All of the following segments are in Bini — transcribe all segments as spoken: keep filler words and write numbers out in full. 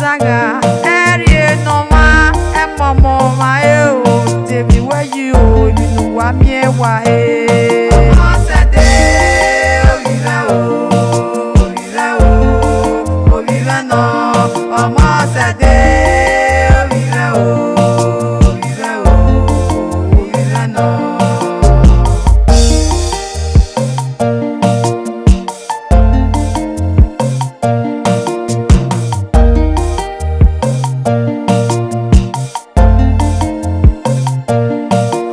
Saga, ẹrriẹ ne ọmwa, ẹmọmọ ọmwa ẹ o, de emwi wẹ yi o, emwi ne uwa miẹn wa he. Ọmọ sẹdẹ, ovbi mwẹ o, ovbi mwẹ o, ovbi mwẹ nọ, ọmọ sẹdẹ, ovbi mwẹ o, ovbi mwẹ o, ovbi mwẹ nọ.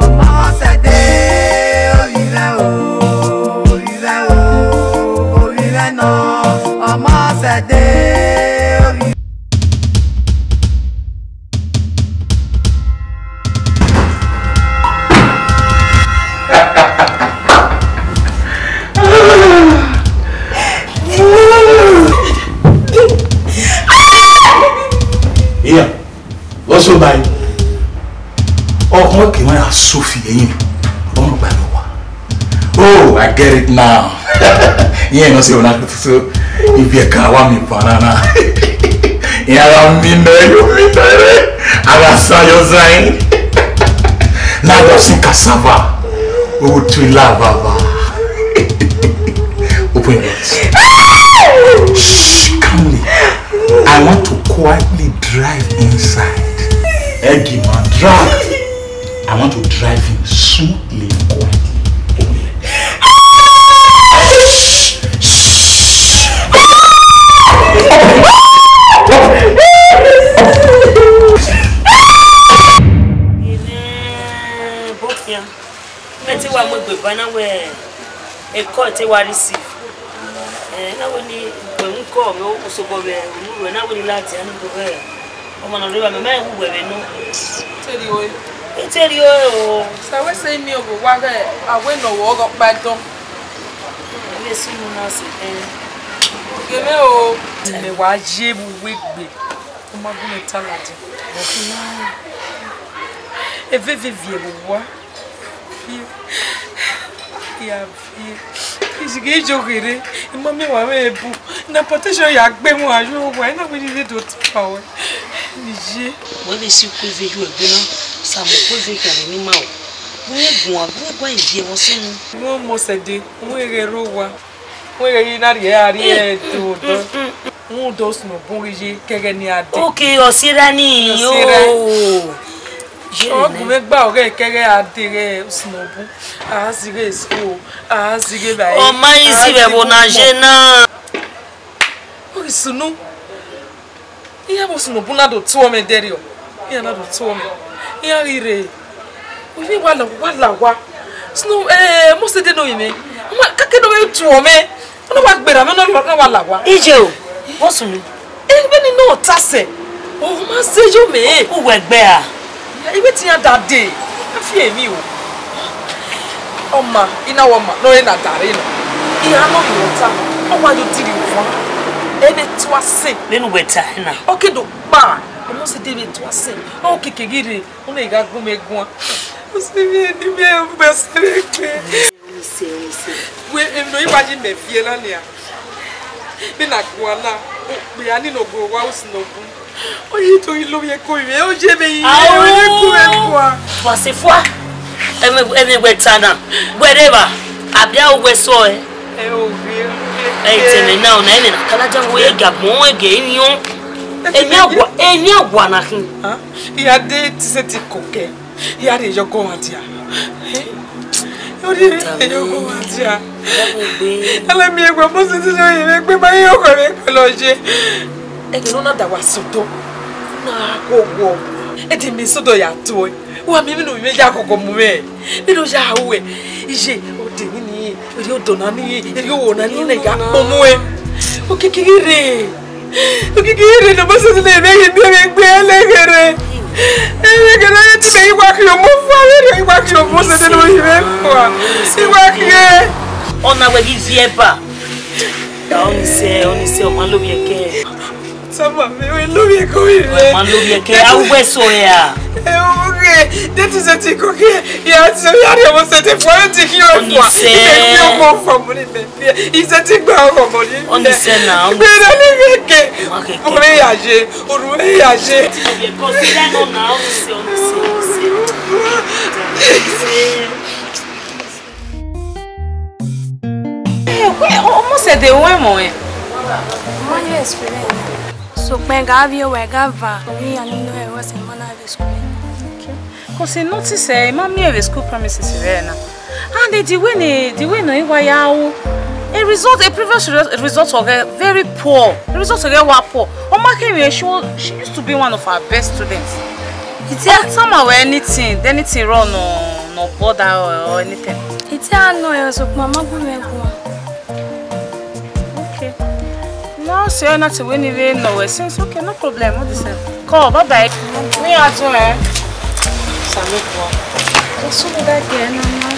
Ọmọ sẹdẹ, ovbi mwẹ o, ovbi mwẹ o, ovbi mwẹ nọ, ọmọ sẹdẹ, ovbi Iran, vbọ so ba ẹe? Ọkhọn ke ma ya so fi ẹyin, ọ ma gba ẹe wa. Oh, I get it now. Iran no se una so, if you can wa mi banana. Iran gha mi nẹ, you mi nẹ. A gha sa yọ zain. Na do si cassava. We will twin la baba. Open your eyes. Shh, calmly. I want to quietly drive inside. Eggy man, drive. I want to drive him smoothly and quietly. Only. Shh, shh. Amen. Both here. Mẹ te wa mu egbe ba na wẹ ekọ te wa receive. Eh, na wẹ ni wẹ mu kọ vbe osobọ vbe unu ruẹ, na wẹ ni ladian ni do vbe ọmọ ne ọ rre evba mẹ, mẹ wu wẹ vbe nọ. Te rhie ore. E te rhie ore o. Sẹ wẹ sẹ eni obo wa ghẹ, a wẹ ne ọ wẹ ọghe ọkpa ẹdọn. Vbe sunu na sẹ, eh. Ghe mwẹ o. Mẹ wa ye vbe uwu egbe, ọ ma gu mwẹ ta ladian. Eve vbe viẹ vbe owa. Viẹ, ya viẹ. Izighi ijo ghere, ima miẹn wa mwẹ ebu. Na protection ya gbe mu ayo wa, ina wẹ ni rre do tipa wẹ. Ni ye. Wẹ vbe si uku eve yu ẹgbe na, sa mu uku eve khian vbe ni ma o. Gu mwẹ guan, gu mwẹ guan ivie vbe ọsẹ nu. Wẹ ọmọ sẹdẹ, wẹ ghe rre owa. Wẹ ghe na rhie a rhie do do. Rhunmwuda osunu bun ghi ye kẹghẹ ne a dee. Ok, ọ sierra ni. Ọ sierra. Oh. Ọ gu mwẹ gba ọghẹ kẹghẹ a dee ghẹ osunu bun. A zighe school, a zighe vbe. Ọ ma yi si vbe ẹvbo na ye na. Ọ ghi sunu. Iran vbe osunu bun na do tuọ mwẹ dẹrriọ. Iran na do tuọ mwẹ. Iran ghi rre. Ovbi mwẹ wa la, wa la owa. Sunu, eh, Mose de ne ovbi mwẹ. Ọ ma, kake ne ọ vbe tuọ mwẹ. Ọ na wa gberra mwẹ, ọ na wa la owa. Iye o, vbọ sunu? Ẹ, vbene nọ ta sẹ, ọ ma zẹ yọ mẹ. Uwẹ gbe a? Iwẹ te iran da dee, a fi emwi o. Ọ ma, I na wẹ ọ ma, ne ọ re na da rre nọ. Iran nọ vbe ta, ọ wa yo diri uvọn. Ẹ vbe tua sẹ. Vbene uwẹ ta ẹna. Ọ ke do kpa, ọ ma zẹ de vbe tua sẹ. Ọ keke ghi rre, ọ na gha gu mwẹ guan. Ọ sẹ vbe eni mẹ, ọ sẹ vbe egbe. Ọnise, ọnise. Wẹ, emwi ne ọ wa yi mẹ viẹ na nia. Vbene a guan na, okpia ni nọ gu owa osunu bun. Ọ ye do ghi lovbiẹ ko ivẹ, ọ ye vbe yi. Ao! Ọ ye ku vbe kua. Wa se fua. Ẹmwẹ, ẹmwẹ wẹ ta na. Wẹ rre evba. A bia ru wẹ sọ ẹ. Ẹ o ghi, ẹ i tẹmwẹ na, ọna ẹmwẹ na. Kalaja wo ye ga gbọn ẹgẹ iniọn. Eni agua, eni agua na khin. Hàn? I ya de ti sẹ ti koko. I ya rhie yọ ọgọ mwa dia. Ọ rhie yọ ọgọ mwa dia. Ẹlẹmiẹn gba Mose te yọ yevbe egbe ma, iran ọkhọ vbe kpẹlọ ye. Ẹghẹ ne ọ na da wa sẹ odọ, na ghọghọ. Ẹdẹ mẹ sẹ odọ ya tuẹ. Wa miẹn vbene ovbi mwẹ ya ghọghọ mu mwẹ. Vbene ọ ya ruẹ, iye, ọ de emwi nii, erriọ odọ na nii, erriọ owo na nii, na ya kpọ mu ẹ. Okiekie ghi rre. Okiekie ghi rre ne Mose ne vbe ghi miẹn vbe egbe ẹlẹghere. Ẹlẹghere, te imẹ i wa khian ọmọ fua, vbene i wa khian ọmọ sẹ ne ovbi mwẹ fua. I wa khian. Ọna wẹ ghi viẹ ba. Ọnise, ọnise, ọ ma lovbiẹ kẹ. Sama, me we lovbiẹ kẹ ovbi mwẹ. Ọ ma lovbiẹ kẹ, a wẹ so ya. Ẹ, oke, de ti sẹ ti koko, ya ti sẹ ya rhie ọmọ sẹ te fua, ti khian fua. Ọnise. Ẹ, mi ọmọ fua, mo ni mẹ. Isẹ ti gba ọmọ ni. Ọnise na, ọnise. Gbẹrẹ ni veke. Ọmọ kẹkẹ. Mo ya Aye, orhu ẹre ya ye. Because you don't know now, you see, you see, you see. Eh, wẹ, ọ, ọmọ sẹ de wẹ mọ ẹ. Ma ye explain. So, kpẹn ga vie wẹ ga va, mi ya ni no ẹ wẹ sẹ ma na explain. Cause I notice, eh, I ma miẹn vbe school premises rẹ na. And the way ne, the way ne I wa ya ru, a result, a previous re-, result ọghẹ very poor. A result ọghẹ wa poor. Ọ ma kẹ vbe, she wa-, she used to be one of our best students. Ite a- Ọ tama wẹ anything, anything wrong, no, no bother or, or anything. Ite a nọ ẹ, sokpan ma gu mwẹ guan. Okay. No, sir, not when you know. Since, okay, no problem. What is it? Call, bye bye. Me, I do, eh? Salute, boy. Just look at that girl, no, no.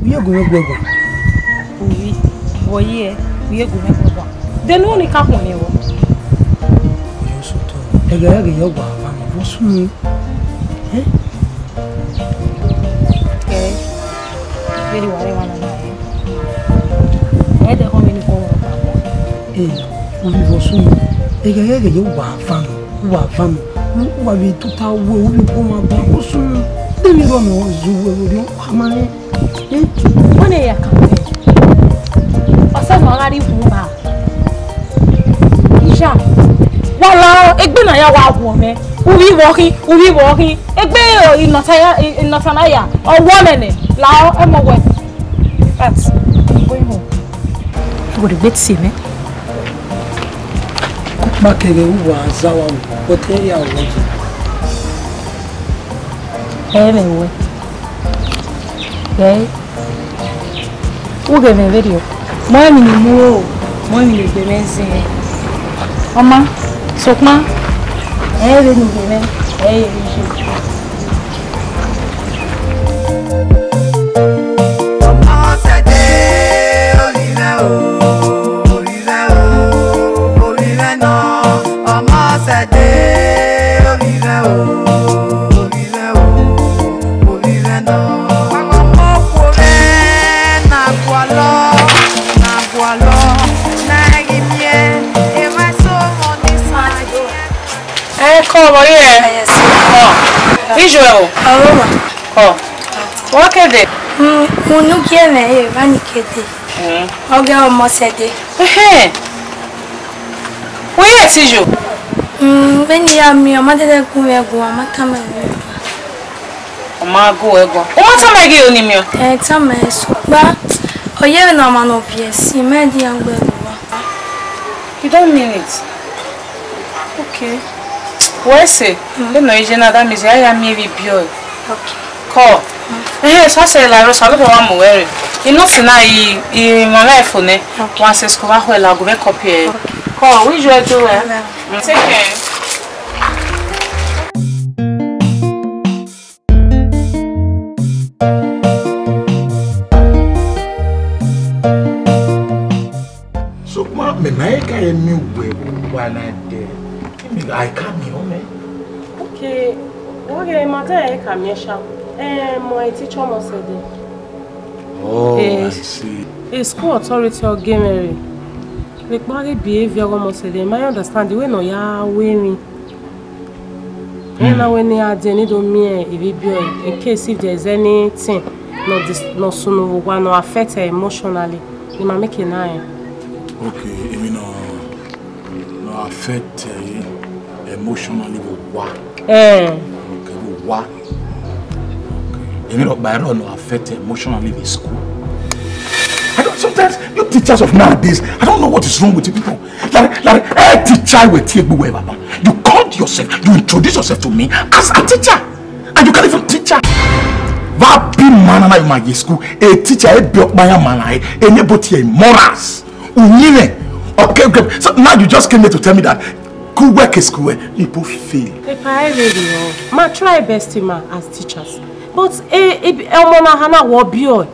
Uye gu mwẹ guẹguan. Uyi, vbe ọ ye, uye gu mwẹ guẹguan. De ne u ni ka khuọnmwi vbọ? Uye osotọ, ẹghẹ ẹghẹ yọ gba ava mẹ, vbọ sunu? Eh? Kẹ, vbene wa rre emwa na na rre. Ẹ dẹ khọn vbene I kọ wẹ ọkpa. Eh, ovbi vbọ sunu? Ẹghẹ ẹghẹ yọ gba ava mẹ, uwa ava mẹ, uwa vbe tota wẹ, ovbi kọ ma ba, vbọ sunu? De emwi rọ mẹ ọ zu wẹ, ovbi ọ ma rẹn. Wẹ ne ya kan wẹ. Ọ sẹ ma gha rri hu ba. Isha. Wa la egbe na ya wa wu mẹ. Uvi vọ khin, uvi vọ khin. Egbe inọta ya, inọta na ya. Ọ wọ mẹ nẹ. La ọ, ẹ mọ wẹ. But, we dey wait see me. Ọkpa kẹghẹ uwa za wa wu, but ẹ ya wọ jẹ. Ẹ mẹ wẹ. Ẹ. U ghe mwẹ vberriọ. Mọ emwi ne I mu ro, mọ emwi ne egbe mwẹ zẹ. Ọ ma, sokpan, ẹ i re vbene u ghe mwẹ, ẹ i re vbe iye. Ọmọ sẹde, orinmwẹ o, orinmwẹ o, orinmwẹ nọ. Ọmọ sẹde, orinmwẹ o, orinmwẹ o, orinmwẹ nọ. Ọmọ okhuo mwẹ na gualọ, na gualọ, na ghi miẹn, emwa eso ọmọ ni san ye. Ẹ kọ vbọ ye? Yes. Kọ. Ijo ẹ o. Ọrọmọ. Kọ. Wa kede? Mm, unu gie mwẹ e, vbani kede. Mm. Ọ ghe ọmọ sẹde. Ehe. Wẹ ye ẹtin yo? Mm, vbene I ya miẹn, ọ ma dẹdẹ gu mwẹ guan, ọ ma tama ẹre guan. Ọ ma gu ẹ guan. Ọ ma tama ẹre ghi ro ne I miẹn? Ẹ tama ẹre sokpan. Ọ yevbe ne ọmwa ne ọ viẹ sin, mẹ di ya gbe ẹre guan. You don't mean it. Okay. Wẹ sẹ, vbene ọ ye na, that means I ya miẹn vbe ibiọ. Okay. Kọ. Ehe, so sẹ la ro sa lo wa mu wẹ re. Inu si na i, i ma life nẹ. Okay. Wa sẹ school wa hue la gu vbe copy ẹ. Okay. Kọ, we ju do well. Take care. Sokpan mẹ ma i ka ye miẹn uwẹ vbe owa na dẹ, I ka miẹn ọmọ. Okay, wa ghe ma te ka miẹn sha. Eh, mọ e teacher ọmọ sẹ dẹ. Oh, eh, I see. A school authority ọ ghe mwẹ re. Vbe ekpa ghi behavior ọghe ọmọ sẹ dẹ, ma understand the way ne ọ ya ru emwi. Ẹ na wẹ ne a dẹ ne do miẹn evbibiẹ in case if there is anything nọ dis-, nọ sunu vbe owa nọ affect her emotionally, ne ma make na rẹn. Okay, emwi nọ, nọ affect her emotionally vbe owa. Eh. Okay, vbe owa. Okay. Emwi nọ kpa ẹre nọ affect her emotionally vbe school. I don't, sometimes you teachers of nowadays, I don't know what is wrong with you people. Like, like, eh, teacher, we tie egbe we, Baba. You called yourself, you introduce yourself to me as a teacher, and you can't even teach her. Va bi ma na na yo ma ye school, a teacher, e bi ọkpa ya ma na, e ne bo tie morals. Uyinmwẹ, ọ Okay, okay. So now you just came here to tell me that school work is school work. You both fail. Epa, I really know. Ma try best ma as teachers. But eh, eh, eh, ọmọ na hana wọ bi ọ.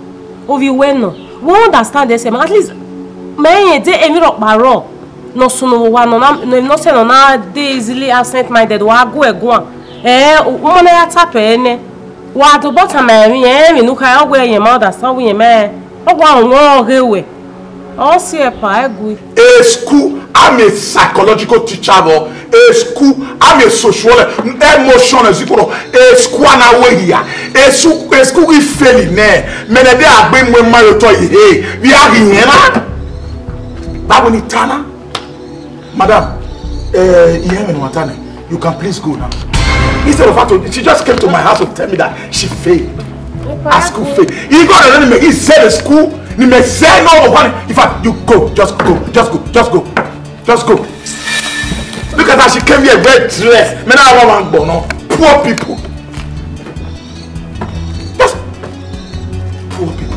Ovbi wẹ nọ. We understand this, ma. At least, ma ẹ de emwi rhọkpa rrọọ. Nọ sunu vbe owa nọ na, nọ sẹ nọ na dey easily absent minded. Wa gu ẹguan. Eh, ọmọ na ya tap ẹre nẹ. Wa do bọta ma emwi, emwi ne u kha, ọ wẹ irẹn ma understand wẹ irẹn ma. Ọ wa wọn ọghe wẹ. Ọ si ẹpa ẹgui. A school, I'm a psychological teacher, bro. A school, I'm a social, emotional, zikoro. A school, and I way here. A school, a school, we fail in there. Mene de agbe mwe ma yo to ihe. We are here, na. Bawo ni tana. Madam, eh, ihe me no atane. You can please go now. Instead of her to, she just came to my house to tell me that she failed. Her school failed. He got a name, he said the school, ni me say no one. In fact, you go, just go, just go, just go, just go. Look at her, she came here well dressed. Me na wa man gbo no. Poor people. Just poor people.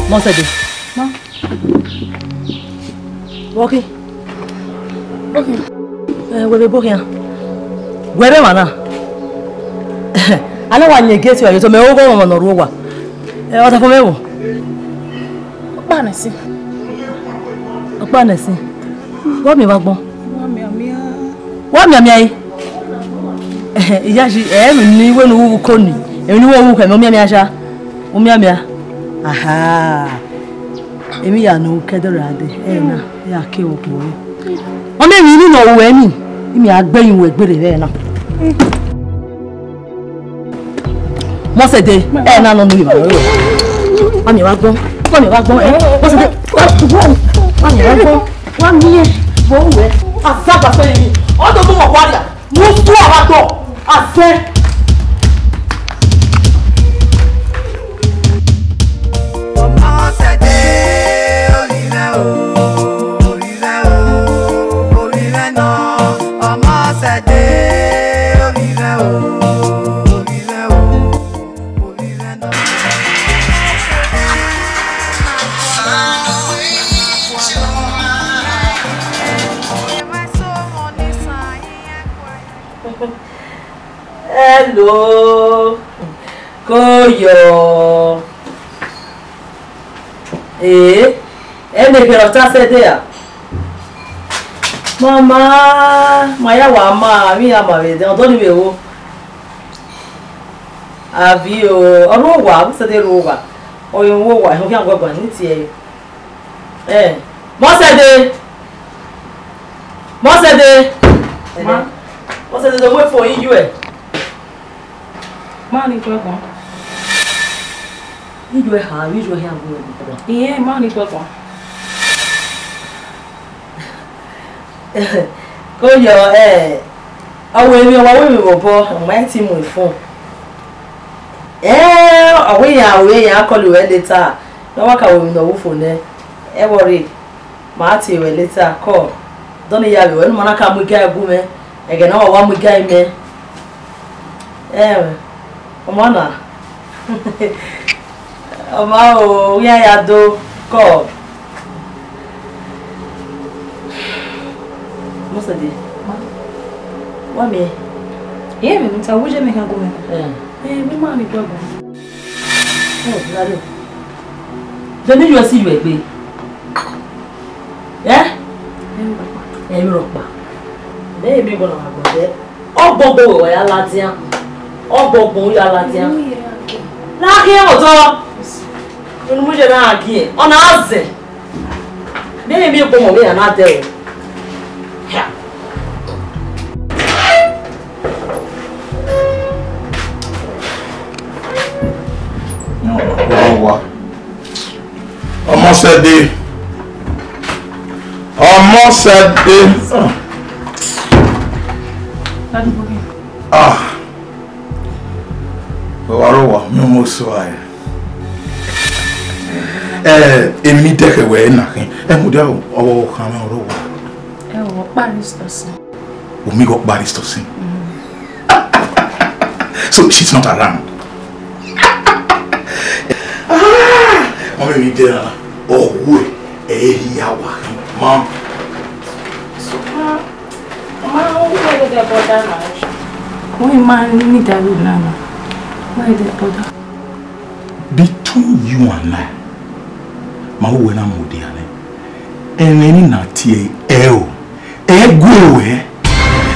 Mọsẹde. Ma. Wọki. Wọki. Eh, wẹ vbe ebo khian. Wẹ vbe emwa na. A na wa yin egesi wa ye otọ mẹ, ogho ọmwa ne ọ ru owa. Eh, ọ da fo mwẹ vbo? Ọkpa nẹ sin. Ọkpa nẹ sin. Wa miẹn vbe agbọn. Wa miẹn miẹn. Wa miẹn miẹn ẹre. Iya ji, ẹ, emwi ne I wẹ ne u ru ko ni, emwi ne u ru khẹ mẹ, u miẹn miẹn sha. U miẹn miẹn. Aha. Emwi ya ne u kẹdẹ ra dee, ẹ na, ya ke okpọ re. Ọ miẹn emwi ne ọ ru ẹre ni, I miẹn a gbe yin uwẹ gberra vbe na. Mọsẹde, ẹ na nọ nu eva rẹ. Wa miẹn vbe agbọn, wa miẹn vbe agbọn, ẹ. Mọsẹde, wa miẹn vbe agbọn, wa miẹn, vbe uwẹ. Azagba fẹrẹ yi, ọ do gu mọ guaria, mu fu a vbe agbọn, azẹ. Ọmọ Sẹde, orí rẹ o, orí rẹ o, orí rẹ nọ. Ọmọ Sẹde, orí rẹ o, orí rẹ o, orí rẹ nọ. Hello. Koyo. Eh, ene kherhe ọta sẹ ẹdẹ ra? Mama, ma ya wa ma, avbe iran ma vbe dẹ, ọdọ ni vbe wo. Avio, ọ ru owa, vbe sẹ ẹdẹ ru owa. Ọ ru owa, ehẹn, khian guẹguẹ, ni tie ẹre. Eh, Mọsẹde. Mọsẹde. Ma. Mọsẹde, do mu efo iyuẹ. Ma ni guẹguan. Iyuẹ ha, iyuẹ khian guẹguan. Iye, ma ni guẹguan. Koyo, eh, ọ wẹ emwi, ọ wa wẹ emwi vbe obọ, ọ ma ti mu efun. Eh, ọ wẹ iran, ọ wẹ iran, a call ruẹ later. Ne ọ wa ka wẹ emwi ne ọ ru fo nẹ. Ẹ worry, ma tie ruẹ later, call. Dọni ya vbe wẹ, ne ma na ka mu iga gu mwẹ. Ẹghẹ ne ọ wa mu iga mẹ. Eh, ọmọ na. Ọmọ o, u ya ya do call. Mọsẹde. Ma. Wa miẹn. Iye mi ta, wo je me ka gu mwẹ. Eh. Eh, mi ma ni guẹguan. Oh, lare. Vbene iyuẹ si iyuẹ gbe. Eh? Emwi rhọkpa. Emwi rhọkpa. Vbe emwi gọnọ gha gbọdẹ. Ọgbọgbọ wẹ wa ya ladian. Ọgbọgbọ u ya ladian. Na khian otọ. Unu mu ye na ghi. Ọ na zẹ. Vbene emwi obọ ọmọ vbe ya na dẹ o. Ọmọ sẹ de. Ọmọ sẹ de. Ah. Wa ro wa, mi almost so aye. Eh, emi dẹkhẹ wẹ na khin. Eh, mudia, ọ khan mwẹ ọrọre wa. Ẹ wo, ọ kpa Aristos. Omi gọ kpa Aristos. So she's not around. Ah, ọmọ mi dẹ na, ọ wu ẹ, ẹ ya wa khin. Ma. Ma, why did they bother now? Why man need that room now? Why did they bother? Between you and I, ma wẹ na mudia nẹ. Ẹmwẹ ni na tie ẹ o. Ẹ gu wẹ.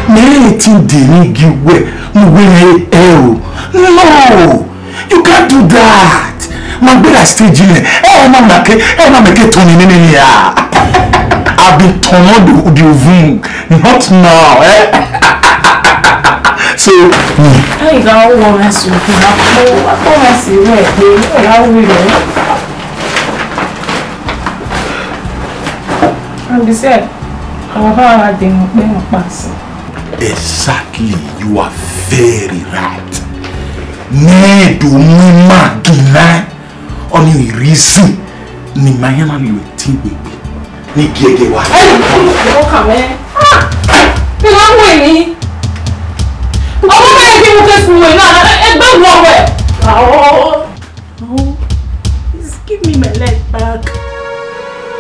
Mẹ rẹn tin de ni gi wẹ, mu wẹ na ẹ o. No! You can't do that. Ma gbera stage nẹ, ẹ na ma ke, ẹ na ma ke tọn ni nene ni a. I've been turned on the, the oven, not now, eh? So, mm. Hey, ga wo mẹ sùn, ma ko, ma ko mẹ si wẹ pe, ẹ ga wo rẹ. And besides, our father didn't pay no pass. Exactly, you are very right. Ne do mi ma gina. Ọni reason ni ma yan na lu eti gbegbe ni giẹgiẹ wa. Ẹ, ọkàn mẹ. Ah! Ẹ wá wò mí. Ọmọ mẹ kí mo fẹ́ sùn wẹ̀ náà, ẹ gbẹ́ wọ wẹ̀. Oh, please give me my leg back.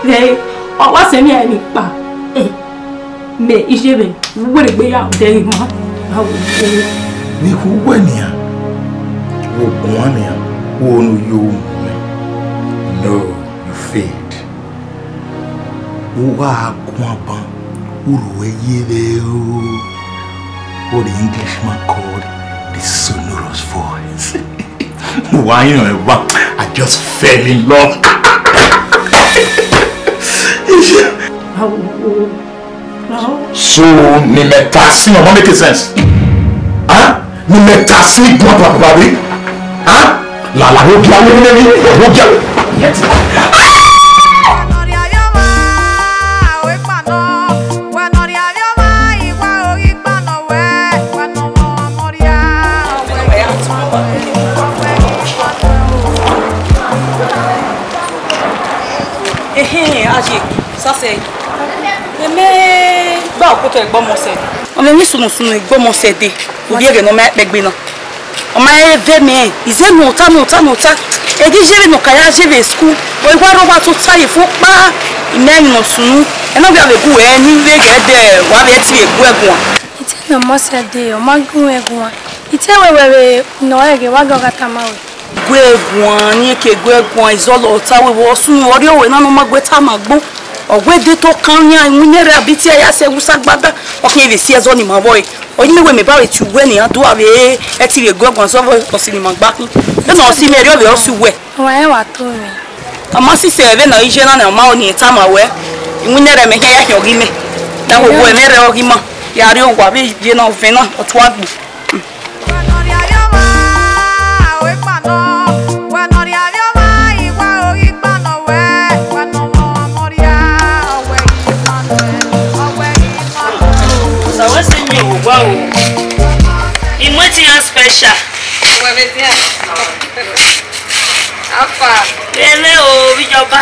Ẹ, ọ wá sẹ mi a ni pa. Mẹ iye vbe wẹrẹ gbe ya dẹ ma. Vbe ikhu wẹ nian, wo guan nian, wo ne u yo ru mẹ. No, you failed. U gha guan ban, u ru ẹre ye vbe o. What the Englishman called the sonorous voice. Wa yan ẹre ba, I just fell in love. So, ni mẹ ta sin, ọ ma make sense? Huh? Ni mẹ ta sin guan papa bi? Huh? La, la, ro gia, ro gia, ro gia. Ehe, aye, sase. Eme gba okotọ ẹgbọmọsẹ. Ọmọ emwi sumusunu ẹgbọmọsẹ de. Ovbi ẹghẹ ne ọ ma kpẹgbe na. Ọ ma rẹn vẹ mẹ, izẹ ne ota, ne ota, ne ota. Ẹ ghi ye vbene ọ ka ya ye vbe school, ọ i wa rre owa tota ye fo kpa, I ma rẹn emwi ne ọ sunu. Ẹ na wia vbe gu ẹre ni vbe ghẹ dẹ, wa vbe ẹtin vbe gu ẹre guan. Ite ne ọ mọ sẹ dee, ọ ma gu ẹre guan. Ite wẹ wẹ vbe nọ ẹre ghe, wa ghe ọ gha tama wẹ. Gu ẹre guan, ne irẹn ke gu ẹre guan, izọlọ ọta wẹ vbe ọ sunu, ọ rrie owẹ na ne ọ ma gu ẹre tama agbọn. Ọ wẹ de to kan yan iwinna ẹre abi tie ya sẹ ẹwu sa gbada, ọ khian vbe si ẹzọ ni ma vbọ ẹre. Ọ yi mẹ wẹ mẹ ba vbe tie uwẹ ne iran do a vbe ẹtin vbe gu ẹre guan zọ vbe ọ si ni ma gba khin. Vbene ọ si mẹ rrie ọ vbe ọ si uwẹ. Wa rẹn wa to mwẹ. Ọ ma sisẹ vbene ọ i ye na nẹ, ọ ma ho ni tama wẹ, iwinna ẹre mẹ khian ya khian ọghe mẹ. Na wo wo ẹmwẹ rẹ ọghe ima, ya rrie owa vbe ye na ọvẹn na, ọ tua gbe. Osa wẹ sẹ yin owa o. I mu ẹtin iran special. Uwẹ vbe dian. Afa. Ẹmwẹ o, vbe ijọba.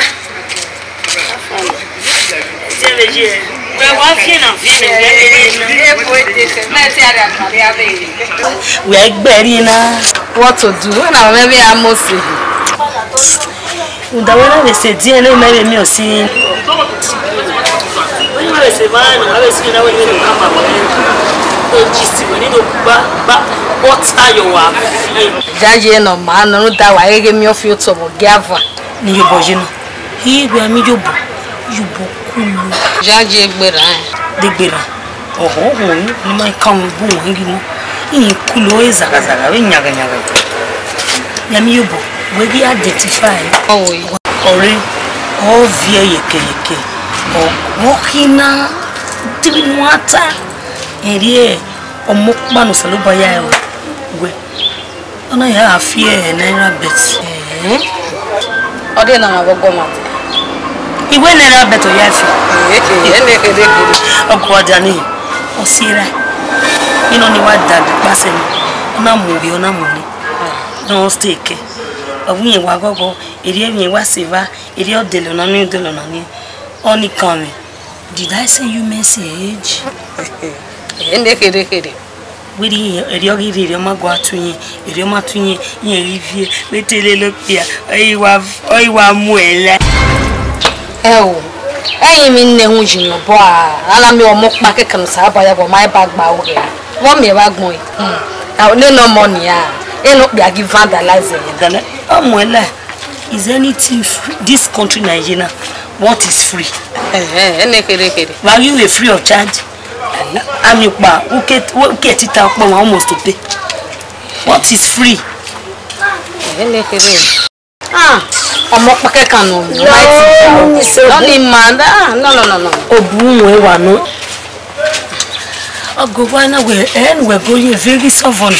Ẹtin vbe ye. Wẹ wa fiẹn na, fiẹn na, wẹ fiẹn na. Ebo ete sẹ, mẹ ti a da kpali a vbe. Wẹ gbẹri na. What to do? Wẹ na mẹ vbe a mose. Uda wẹ na vbe sẹ diẹ ne mẹ vbe miẹn osin. Onye wẹ sẹ ma na, wẹ sẹ na wẹ ni ka ma wẹ. O gist wẹ ni do gba, gba, what are your wa? Jaje nọ ma nọ da wa ghe miẹn ọfi otọ vbe ọgieva. Ni yobọ ye na. Hi, wẹ mi yobọ, yobọ kulo. Jaje gberra. De gberra. Ọhọ, ọhọ, ni ma ka wọn bu wọn ghi mu. Ihin kulo e zaga zaga, vbe nyaga nyaga. Ya mi yobọ, wẹ ghi identify. Ọwe. Ọre, ọ viẹ yeke yeke. Ọ khin na, te ne a ta, erriọ ọmọ ọkpa ne Osanobua ya ẹre wẹ, ọ na ya fi ẹre naira bet. Ẹhẹn. Ọ de na ma vbe ọgọmwa ta. I wẹ naira bet ọ ya fi. Ee, ee, ẹnẹ kherhe kherhe. Ọgua dia ni, ọ si ra. Inọ ni wa da gbe kpasẹ ni, ọ na mu ovbi, ọ na mu ni. Don stay kẹ. Ọ vbe irẹn wa ghọghọ, erriọ emwi wa sẹ evba, erriọ dẹlọ na ni, dẹlọ na ni. Ọni kan mwẹ, did I send you message? Ẹnẹ kherhe kherhe. Wẹ rhie, erriọ ghi rhie, erriọ ma gua tu iyen, erriọ ma tu iyen, iyen ghi viẹ, wẹ te lele okpia, ọ i wa, ọ i wa mu ẹre la. Ẹ o, ẹyin vbe nẹ ehunmwu yi nọ bọ a, a na miẹn ọmọ ọkpa kẹkan ne Osanobua ya ẹre wẹ, ọ ma ba gba ughe. Vbe ọ miẹn vbe agbọn ẹre? Hmm. A, nene ọmọ nia, ene okpia ghi vandalize ẹre. Vandali-, ọ mu ẹre la. Is anything free? This country Nigeria, what is free? Ẹhẹn, ẹnẹ kherhe kherhe. Were you a free of charge? Ami kpa, uke, uke tita ọkpọ wa almost to pay. What is free? Ẹnẹ kherhe. Ah, ọmọ ọkpa kẹkan nọ. No, it's okay. Don't need man. Ah, no, no, no, no. Obu mu ẹre wa nọ. Ọgua na wẹ, ẹn wẹ go ye very sovereign.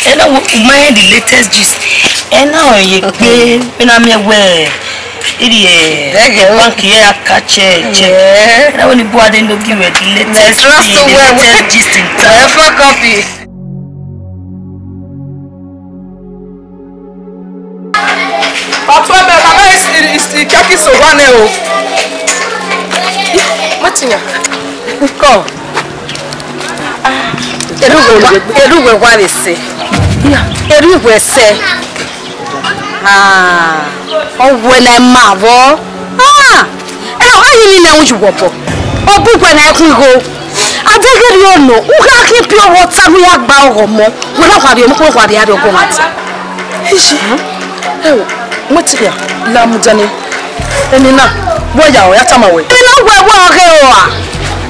Ẹna wẹ, u ma hear the latest gist. Ẹna ọ ye kpe, ẹna miẹn wẹ, iri, eh, bank ye ya ka check, check. Yeah. Ẹna wẹ ni bua de no give wẹ the latest, the latest gist in town. Fuck up. Ọtọmẹ, baba is, is, is, kaki so wa nẹ o. Matinya. Come. Erhughe wa, erhughe wa vbe sẹ. Erhughe sẹ. Ah, ọ wẹ na ma vbọ. Ah, ẹ, ọ yi ni nẹ uyi wọ bọ. Ọ bu wẹ na ẹkun igho. Adẹghe rhie ọnọ, u gha khin pure water ne u ya gba ọghọ mọ. Wẹ na khua rhie ọmọ, wẹ na khua rhie ọgọ mwa ta. Iye, ẹ o, matinya, la mudia nẹ. Eni na, wẹ ya ọ ya tama wẹ. Eni na wẹ wẹ ọghe ro a.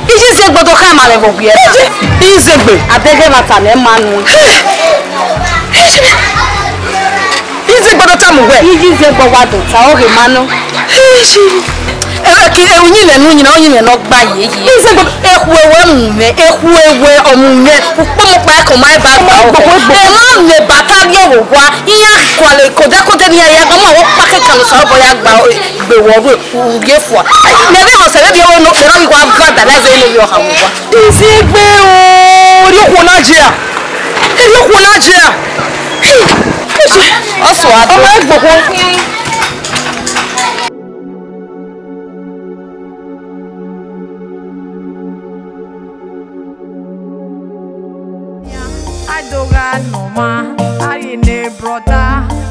Iye Izegbe do khama mwẹ vbe owiẹ na. Iye, Izegbe. Adẹghe mwa ta nẹ ma nu. Iye, Izegbe do tama wẹ. Iye Izegbe wa do ta, ọ ghe ma nọ. Iye. Ẹ, ki, ẹ, uyinmwẹ ne uyinmwẹ, uyinmwẹ ne ọ gba yeye. Izegbe. Ekhue wẹ mu mwẹ, ekhue wẹ ọ mu mwẹ, ukpọmọkpa ẹkọ ma ba gba ọkọ. Ẹ ma mẹ bata rhie ọvbokhan, iran kuale kodẹ kodẹ ne iran ya gba, ọmọ aro kpakẹkan ne Osanobua ya gba gbe wẹ ọrhuẹ, u rhie fua. Mẹ vbe mose vbe biẹ wẹ ne okpia na ghi wa vandalize ne ovbi ọha vbe owa. Izegbe o, erriọ okhuo na jẹ a. Erriọ okhuo na jẹ a. Ọ sua. Ọmọ ẹgbokho. A do gha nọ ọmwa, a rhie ne brother,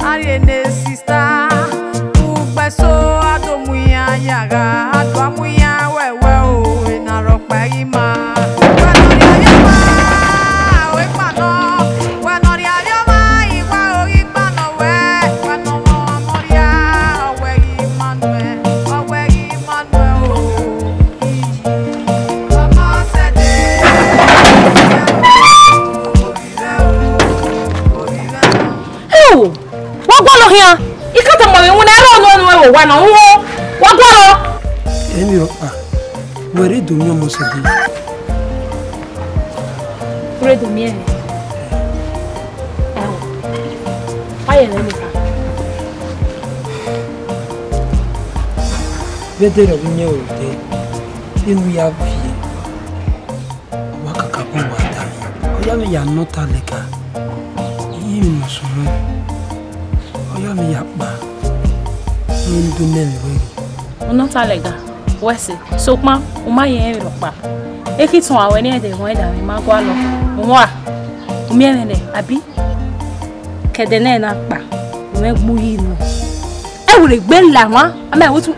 a rhie ne sister. Ugbẹn eso a do mu iran ya gha, a do a mu iran wẹwẹ o, ena rhọkpa i ma. Wẹ ne ọ rhie avbe ọmwa, ọ ghi kpa nọ. Wẹ ne ọ rhie avbe ọmwa, I wa, ọ ghi kpa nọ wẹ. Wẹ ne ọmwa ọmọ rhia, ọ wẹ ghi ma nuẹ, ọ wẹ ghi ma nuẹ o. Eo, wa gualọ khian. I ka tama mwẹ iwinna, ẹre ọnọẹn ne uwẹ vbe owa na, uhunmwu, wa gualọ. Emwi rhọkpa, wẹ rre do miẹn ọmọ sẹ dee. U rre do miẹn mwẹ? Ẹo, wa ye mwẹ neka. Vbe dẹrẹ ovbi miẹn ro dee, vbene u ya viẹ. Ọ wa kakabọ wa da mwẹ, ọ ya mwẹ ya nọ ọta lẹga, I ye emwi ne ọ sunu, ọ ya mwẹ ya kpa, ne ọ do nẹ mwẹ wẹ ghe. Ọ nọ ọta lẹga, wẹ sẹ, sokpan u ma ye rẹn vbe rhọkpa. Ekhi tọn a wẹ ne ẹdẹ ghọn ẹdavẹ ma gualọ, u wan, u miẹn mwẹ nẹ, abi? Kẹdẹ nẹ na kpa, u mwẹ gbe uyi nọ. Ẹ wẹ rre egbe la wan, a ma wẹ tu.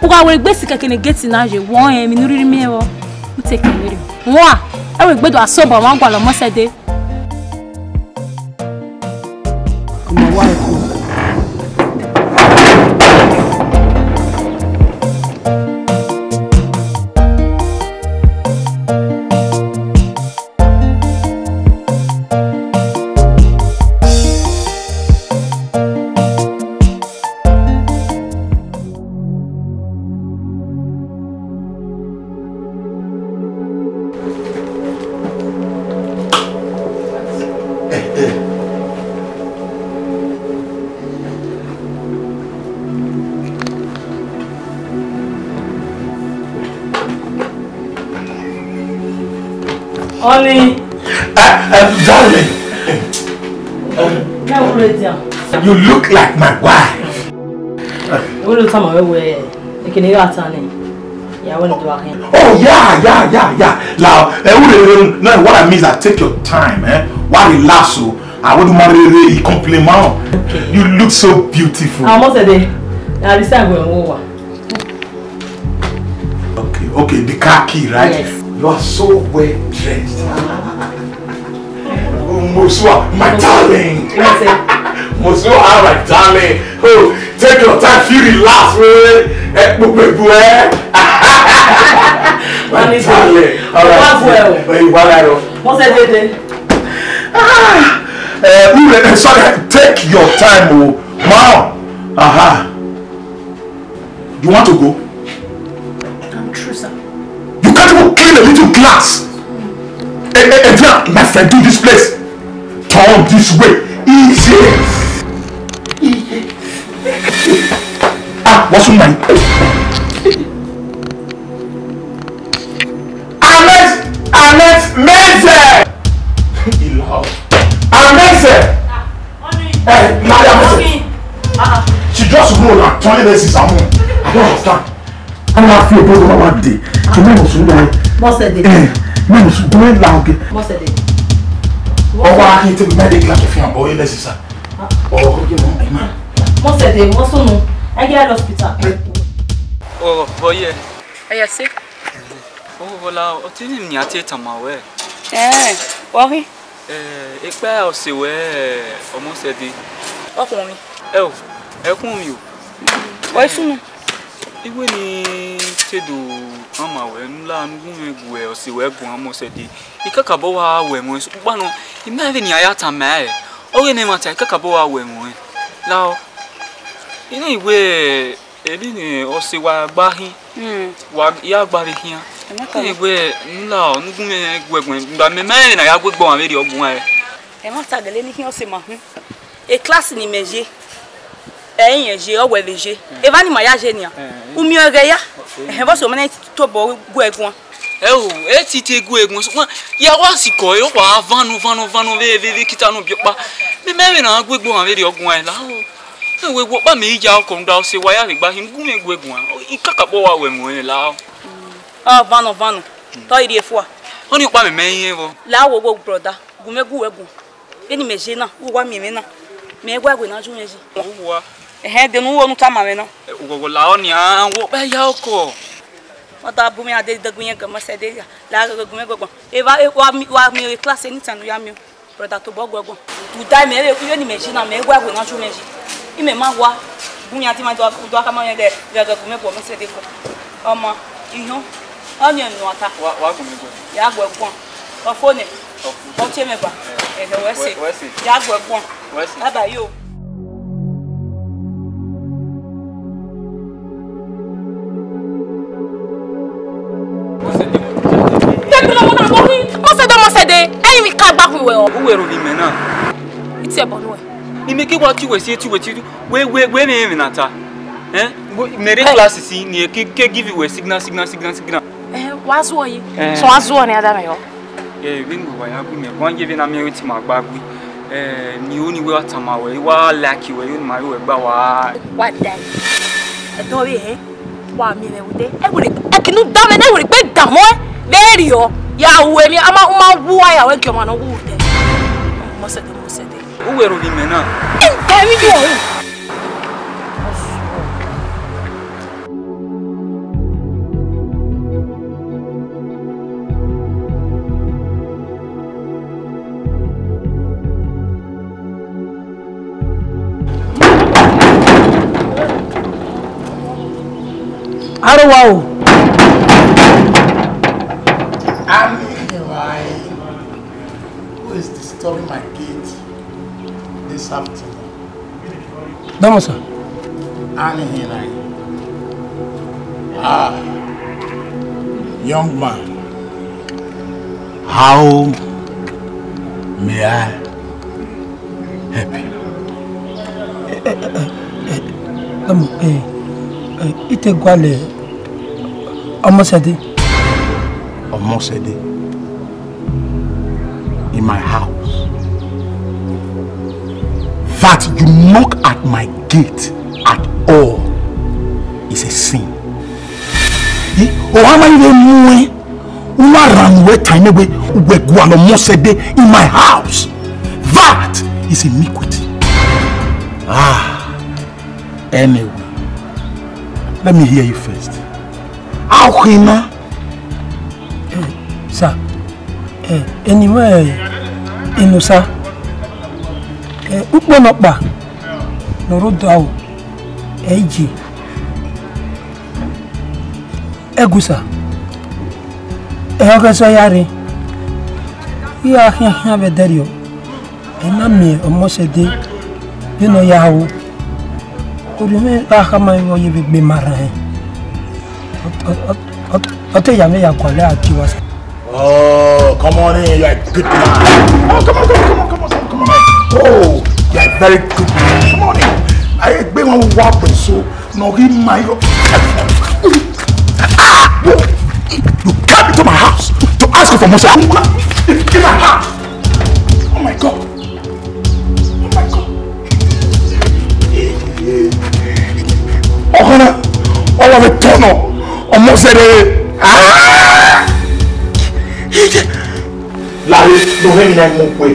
U gha wẹ egbe si kẹkẹ ne gate na ye, wẹ ọnrẹn emwi ne u rhirhi miẹn vbọ, u te kẹ vberriọ. Wan, ẹ wẹ egbe do a sobọ mwa gualọ ọmọ sẹ dee. Ọmọ wa ẹko. Honey. Uh, uh, darling. Now, Lydia. You look like my wife. What do you tell me? Can you tell me? Yeah, when do I? Oh, yeah, yeah, yeah, yeah. Now, eh, who the, no, what I mean is that take your time, eh? Why relax, so I would marry a compliment. Okay. You look so beautiful. I must say, I decide when we Okay, okay, the car key, right? Yes. You are so well dressed. Mosua, my darling. Mosua, my darling. Oh, take your time, feel relaxed, man. Eh, gbogbo egbe, eh? My darling. All right. Well. Hey, what I do? What's that, baby? Ah, eh, sorry, take your time, oh. Wow. Aha. You want to go? I'm through, sir. You can't even clean a little glass. Eh, eh, eh, my friend, do this place. Turn this way. Easy. Easy. Ah, what's your name? Ames, Ames, Meze. Ameze. Eh, Maria Mose. She just roll and turn it as his own. I don't understand. I'm not feel good about what day. She must soon die. Mose day. Eh, must go and loud. Mose day. Oh, I can't take my day glass of your boy, let's say. Oh, you know, man. Mose day, Mose no. I get hospital. Oh, boy, yeah. Are you sick? Oh, well, I'll tell him you take time away. Eh, what? Eh, ekpa ọse wẹ, eh, Ọmọsẹde. Ọkhuọnmwi. Ẹ o, ẹkhuọnmwi o. Wẹ sunu. Iwe ni te do ama wẹ, ne u la ne u gu mwẹ gu ọse wẹ guan Ọmọsẹde. I kakabọ wa wẹ ẹmwẹ sokpan nọ, I ma vbe ne a ya tama ẹre. Ọ ghe ne ẹmwata, I kakabọ wa wẹ ẹmwẹ. Lao. I na iwe, Emwi ne ọse wa gba khin, wa ya gba vbe khian. Ẹmwata. Ẹn, wẹ, ne u la, ne u gu mwẹ gu ẹguẹn, mẹ ma rẹn ne a ya gu egbe ọmwa vberriọ guan ẹre. Ẹmwata gele ne I khian ọse ma khin. E class ni mẹ ye, ẹ i rẹn ye, ọ wẹ vbe ye. Evba ni ma ya ye nian. U miẹn ọghẹ ya. Ẹhẹn, vbọse ọ ma na tobọ gu ẹguan. Ẹ o, e ti te gu ẹguan, sokpan ya wa sikọ ẹre, ọ wa vanọ, vanọ, vanọ vbe, vbe, vbe kita ne ọ biẹ ọkpa. Mẹ ma rẹn ne a gu egbe ọmwa vberriọ guan ẹre la o. Ẹ wẹ, wẹ ọkpa mẹ i ya ọkọ rhunmwuda ọse wa ya vbe gba khin, gu mwẹ gu ẹguan, I kakabọ wa wẹ ẹmwẹ la. Ọ vanọ vanọ, te ọ i rhie fua. Ọnii ọkpa mẹ mẹ i rẹn vbọ. La wo wo brother, gu mwẹ gu wẹ guan. Vbene imẹ ye na, u wa miẹn mwẹ na, mẹ i wa wẹ ne a ju mwẹ yi. Owa. Ẹhẹn, de ne u wo ne u tama mwẹ na. Ughọghọ la ọnii, a wẹ ọkpa ya ọkọ. Ọ da bu mwẹ a de dẹgun yẹn gẹ mẹ sẹ de ya, la ghẹ gu mwẹ guan. Evba, wa miẹn class anytime ne u ya miẹn. Brother, tobọ guẹ guan. Rhunmwuda mẹ vbe iye ni mẹ ji na, mẹ i wa wẹ ne a ju mwẹ yi. Imẹ ma wa, gu mwẹ a ti ma do, do a khama mwẹ ghẹ, ghẹ gu mwẹ guan, mẹ sẹ de guan. Ọmọ, ihọn, ọnii ẹ ne a ta. Wa, wa gu mwẹ guan. Ya guẹ guan. Ọ fo nẹ. Ọ fo. Ọ tie mwẹ ba. Ẹhẹ, wẹ sẹ. Wẹ sẹ. Ya guẹ guan. Wẹ sẹ. Bye bye yo. Mọsẹde, Mọsẹde, ẹyin vbe ka gba khin wẹ o. Uwẹ ro vbe imẹ na. I tie ẹbọ nuẹ. Imẹ ke wa tie uwẹ si, tie uwẹ si, wẹ, wẹ, wẹ mẹ emwi na ta. Eh? Mẹ rre class si, ne ke, ke give uwẹ signal, signal, signal, signal. Eh, wa zuọ yi. Eh. So wa zuọ ne a da mẹ yọ. Eh, vbene uwa ya gu mẹ, wa ye vbene a miẹn ẹre te ima gba gui. Eh, ne I ho ne I wẹ wa tama wẹ, I wa like wẹ, I ho ne ima ye wẹ gba wa. Wa da. Ẹdẹ ọvbehe, wa miẹn mwẹ vbe odẹ. Ẹwẹrẹ, ẹki ne u da mẹ na, ẹwẹrẹ gbe da mọ ẹ. Vberriọ, ya ru emwi, a ma, u ma wu aya wẹ gie ọmwa ne ọ wu odẹ. Mọsẹde, Mọsẹde. Uwẹ ro vbe imẹ na. Ẹ, ẹ, vbe imẹ. Arowa o. Ami why? Who is disturbing my gate this afternoon? Dọmọ sir. Ani hinai. Ah, young man, how may I help you? Eh, eh, eh, eh, um, eh, eh, I te gualọ Ọmọsẹde. Ọmọsẹde. in my house. That you knock at my gate at all is a sin. Eh? Ọ ma rhie mu ẹn, u na rhan ne uwẹ ta ẹmwẹ wẹ, uwẹ gualọ Ọmọsẹde in my house. That is iniquity. Ah, anyway, let me hear you first. How can I? Eh, sir, eh, eni mwẹ, eh, enu, sir. Eh, ukpo nọkpa ne ọ rre odaro, ẹ i ye. Ẹgusa, ẹghẹ ọghe zọ ya rre, I gha khian khian vbe ẹdẹrriọ, ẹ na miẹn Ọmọsẹde vbene ọ ya ru. Orhiọn mwẹ gha khama vbe ọ ye vbe egbe ma rran ẹn. Ọ, ọ, ọ, ọ, ọ te ya mwẹ ya gualọ a gie uwa sa. Oh, come on in, you're a good man. Oh, come on, come on, come on, come on, come on, come on. Oh, you're a very good man. Come on in. I egbe wan wa so. No, he my. Ah! You, you came into my house to ask for Moses. In my house. Oh my God. Oh my God. Ọhana, ọwa vbe tọnọ, Ọmọsẹde. Ah! Lare, no he ni na mu kue.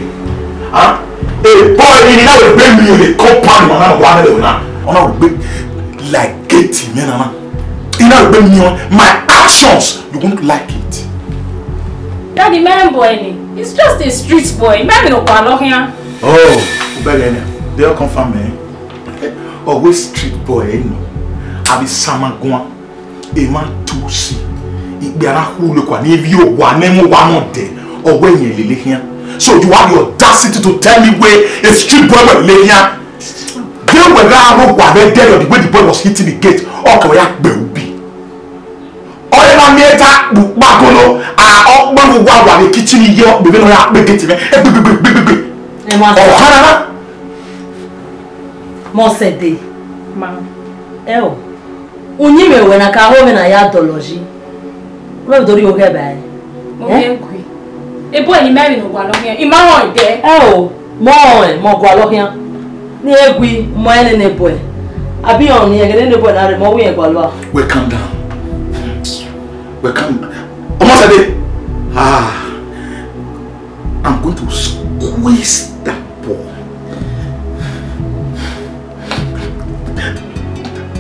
Ah? A boy ni na we be mi the compound man na wa me na. Ona we be like gate me na na. Ina we be mi, my actions, you won't like it. Daddy, man boy ni. He's just a street boy. Man no kwa lo here. Oh, u bẹghe nẹ. They all come from me. Always street boy, eh, no. Abi sama guan. Emwa tu si. Ikpia na khu lo kwa ni evi owa ne mu wa no de. Ọ wẹ yẹn lele khian. So you have the audacity to tell me where a street boy wẹ lele khian? Then we gha ro kwa vbe dẹ the way the boy was hitting the gate. Okay, we ya gbe ubi. Ọ ya na miẹn ta kpu kpagolo, a, ọ kpẹvbo wa wa vbe kitchen ye, ọ kpẹvbo ne ọ ya kpe gate mwẹ. Egbegbegbegbegbe. Ẹ ma sẹ. Ọ khana na. Mọsẹde. Ma. Ẹ o. Uyinmwẹ wẹ na ka ho mwẹ na ya dọlọ yi. Wẹ do rhie oghẹ ba ẹre. Mo Eh? ye gui. Ebo ẹni mẹ vbe no gualọ khian. I ma rẹn ẹdẹ. Ẹ o, mọ rẹn, mọ gualọ khian. Ne egui, mọ ẹnẹ ne bọe. Abi ọ ni ẹghẹ ne bọe na rre, mọ wẹ gualọ a. Well, calm down. Well, calm down. Ọmọsẹde. Ah, I'm going to squeeze that boy.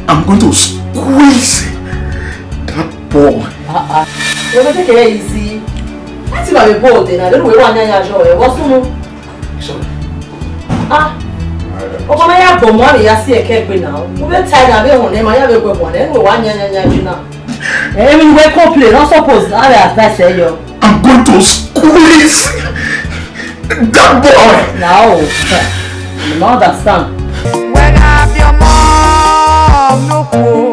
I'm going to squeeze that boy. Ah, ah. Ẹ wẹ take it easy. Láti bàbá bó o dé náà, lórí ìwé wà ní àyà àjọ ẹ̀, wọ́n súnmọ́. Sorry. Ah. Ọkọ máa yà gbọ̀ mọ́ àmì yá sí ẹ̀kẹ́ gbé náà. Mo fẹ́ ta ẹ̀dá bí ẹ̀wọ̀n náà, máa yà bẹ̀ gbẹ̀gbọ̀n náà, ẹ̀rù wà ní àyà àjọ náà. Emi ni we complain, not suppose have advice ẹ yọ. I'm going to squeeze that boy. Now, you don't understand. Where have your mom? No.